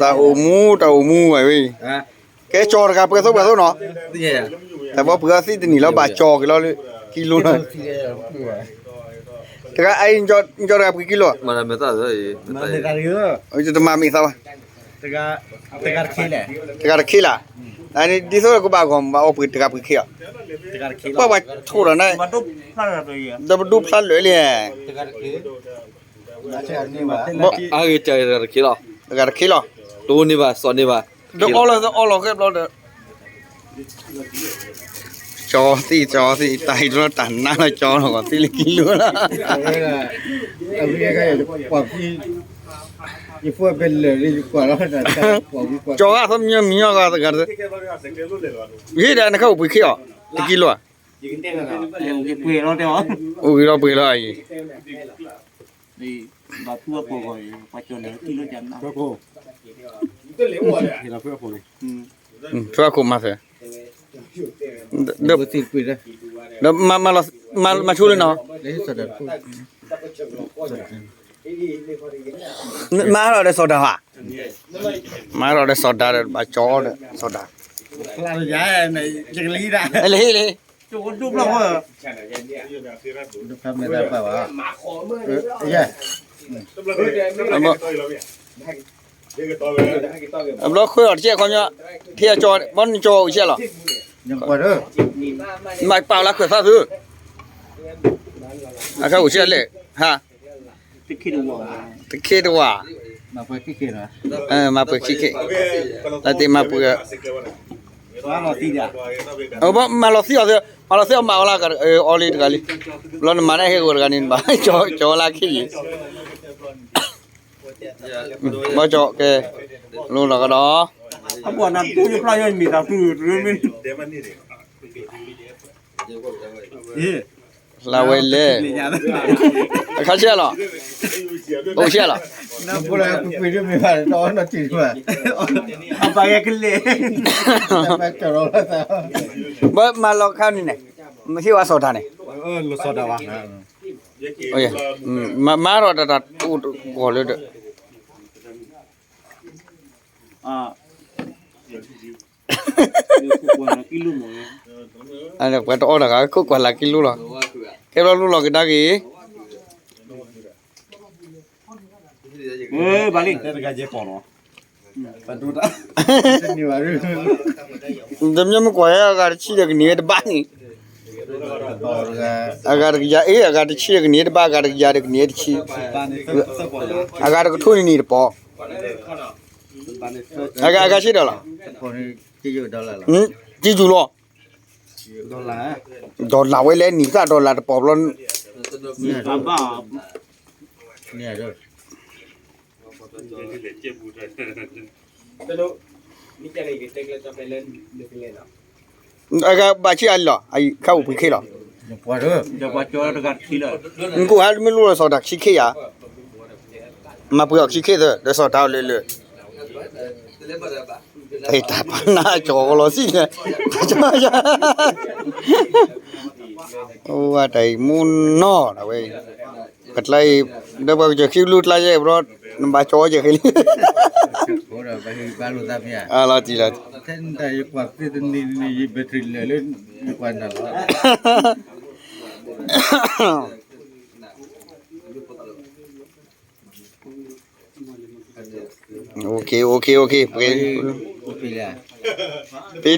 တၢ်အိၣ်မူ တၢ်အိၣ်မူဝဲဝဲ, ကဲကၠီတဂၤပှဲၤသိပှဲၤသိနီၤ, တၢ်ဘီပှ့ၤအီသံတနံၤလီၤ ဘၣ်ကၠီက့ၤလီၤလၢ ကံလိလီၤ, တဂၤအံၤ ကၠီတဂၤပှ့ၤကံလိ, တမၤမ့ၢ်သးဝဲ, တဂၤတခ့လၢ်, ဒ်သိးကဘၣ်ဂီၢ်မး ဘၣ်အီပှ့ၤတဂၤပှ့ၤခ့အီၤ, ပှၤပှၤထိၣ်ဒီးန့ၣ်, ဒီးပဒူဖျါလၢာ်လံ အဂ့ၢ်ကဲတဂၤတခ့လီၤ, တဂၤတခ့လီၤ, တအိၣ်န့ၢ်ဘၣ် စီၤန့ၢ်ဘၣ်, ဒီးအီလီၤသီအီလီၤဃဲဘျီဒီး, ကၠီသံၣ် ကၠီသံၣ် တၢ်ဟံးတလီၤတၢ်နါလီၤ ကၠီလီၤ ကီးသံလၢကံလိလီၤ, ကၠီဂၤသီမညီမညီဂၤတဂၤ, ဂ့ၤဒၣ်နခါအိၣ်ပှ့ၤခ့အီၤ, တကံလိဧါ, အိၣ်ဂ့ၤလီၤပှ့ၤလီၤအံၤ ဖုအခိၣ်မၤသ့, ဒီးမၤဆိလၢနီၤ, မၤထီၣ်ဒီးစီၤဒၤဧါ, မၤထီၣ်ဒီးစီၤဒၤဒီး ဘၣ်ကၠီဒီးစီၤဒၤ, လၢဟ့ၣ်လံ အဘျီခွဲးအီၤတကဲခီညီ, ထံအကၠီ ဘီနကၠီအိၣ်ကဲလီၤ, မၤပာ်လၢခွဲးသးသု, အခါအိၣ်ကဲလဲၣ်, ဟါ, တခ့တဝါ, မၤပှဲၤခံခ့, လၢတ့မၤပှဲၤ, မၤလီၤသံအီၤသ့, မၤလီၤသံအီၤမၤအီၤလၢ, အီလံတဂၤလံ, ဘျီနမၤန့ၣ်ဟဲဂီၤတဂၤန့ၣ် နဘၣ်ကၠီလၢခံယံၤ ဘီကၠီကဲ, လိလီၤကဒီး, အဘၣ်နၤတဖျါယမ့ၢ်တၢ်သူၣ်တရၢမ့ၢ်, လၢဝဲလဲၣ်, အခါဆဲလီၤ, အိၣ်ဆဲလီၤ, အပၢ်ကလဲၣ်, ဘၣ်မၤလီၤခါန့ၣ်န့ၣ်, မ့ၢ်ဟ့ၣ်ဝဲစီၤတၢ်န့ၣ်, မၤထီၣ်တၢ်တအိၣ်တဂီၢ်လၢဒီး ပှၤတအီၣ်တၢ်ဂၤခိၣ်ကွၢ်လၢကံလိလီၤ, ကဲဘျီလိလီၤကဒါက့ၤ, ဘၣ်လံ, တမ့ၢ်မ့ၢ်ကွၢ်အဂၤတဆံဒီးကန့ၢ်ဝဲတဘၣ်န့ၣ်, အဂၤတကယၤအ့ၣ် အဂၤတဆံဒီးကန့ၢ်ဝဲတဘၣ် အဂၤတကယၤဒီးကန့ၢ်ဝဲတဆံ, အဂၤတကထိန့ၣ်န့ၣ်တပီၤ, အဂၤဆံဒီးလီၤ, ကံယူၤလီၤ, ဒီးလၢဝဲလဲၣ် နံၣ်သၣ်ဒီးလၢတပီၤဘျီ အဂၤဘၣ်ဆံးအါလီၤ အခါအိၣ်ပှ့ၤခ့လီၤ, နကိးဟါတမ့ၢ်လိၣ်လီၤစီၤတၢ်ခံခ့ယၤ, မၤပှဲၤအီၤခံခ့သၢ ဒီးစီၤတၢ်အီၤလၢလၢ တၢ်ပာ်နါကၠီၤကလီၤစံၣ်န့ၣ်, အိၣ်ဝဲတၢ်အံၤမူနီၢ်ဒၣ်ဝဲ, ပကျါအံၤ, ဒီးပှၤကစၢၢ်ခံဘျုးကျါယဲၢ်ဘျီ, နဘၣ်ကၠီၤယဲၢ်ဃဲလံ, လီၤတံၢ်လီၤ, ပဒံးဘၣ်